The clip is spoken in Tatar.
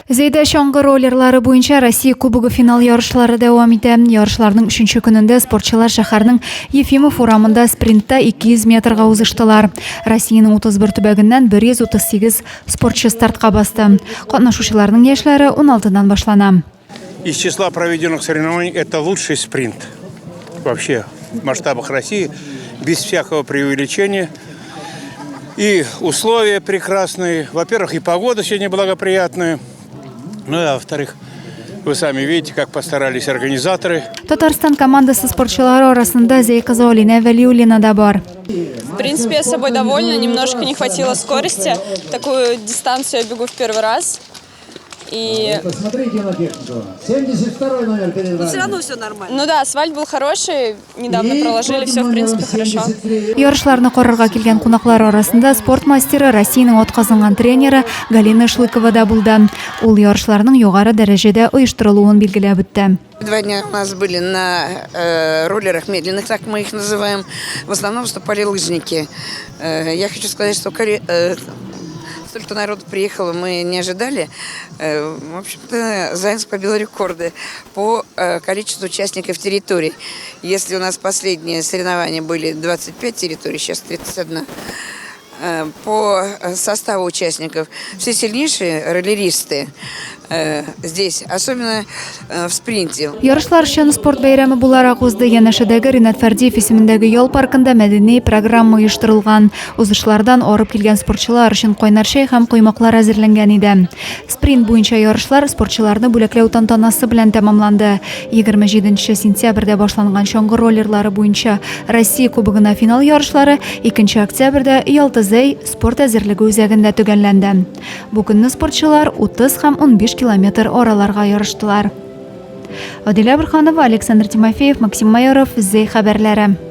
Зәйдә чаңгы роллерлары буенча Россия Кубогы финал ярышлары дәвам итә. Ярышларның өченче көнендә спортчылар шәһәрнең Ефимов урамында спринтта 200 метрга узыштылар. Россиянең 31 төбәгеннән 138 спортчы стартка басты. Катнашучыларның яшьләре 16-дан башлана. Из числа проведенных соревнований это лучший спринт вообще в масштабах России, без всякого преувеличения. И условия прекрасные. Во-первых, и погода сегодня благоприятная. Ну, а во-вторых, вы сами видите, как постарались организаторы. Татарстан командасы спортчылары арасында Зәй кызы Алинә Вәлиуллина да бар. В принципе, я собой довольна. Немножко не хватило скорости. Такую дистанцию я бегу в первый раз. И... Посмотрите на технику. 72 номер перед вами. Все равно все нормально. Ну да, асфальт был хороший, недавно И проложили, под все, в принципе, номером хорошо. 73. Ярышларны карарга килгән кунаклар арасында спорт мастеры, Россиянең атказанган тренеры Галина Шлыкова да булды. Ул ярышларның югары дәрәҗәдә оештырылуын билгеләп үтте. Два дня у нас были на э, роллерах медленных, так мы их называем. В основном выступали лыжники. Э, я хочу сказать, что э, столько народу приехало, мы не ожидали. Э, в общем-то, Заинск побил рекорды по э, количеству участников территорий. Если у нас последние соревнования были 25 территорий, сейчас 31. Э, по составу участников все сильнейшие роллеристы э, здесь, особенно э, в спринте. Ярышлар чын спорт бәйрәме буларак узды. Янәшәдәге Ринат Фәрдиев исемендәге ял паркында мәдәни программа оештырылган. Узышлардан арып килгән спортчылар өчен кайнар чәй һәм коймаклар әзерләнгән иде. Спринт буенча ярышлар спортчыларны бүләкләү тантанасы белән тәмамланды. 27 сентябрьдә башланган чаңгы роллерлары буенча Россия Кубогына финал ярышлары 2 октябрьдә Ялтызәй спорт әзерлеге үзәгендә төгәлләнде. Бу көнне спортчылар 30 һәм 15 километр араларга ярыштылар. Адилә Бурханова, Александр Тимофеев, Максим Майоров, Зәй хәбәрләре.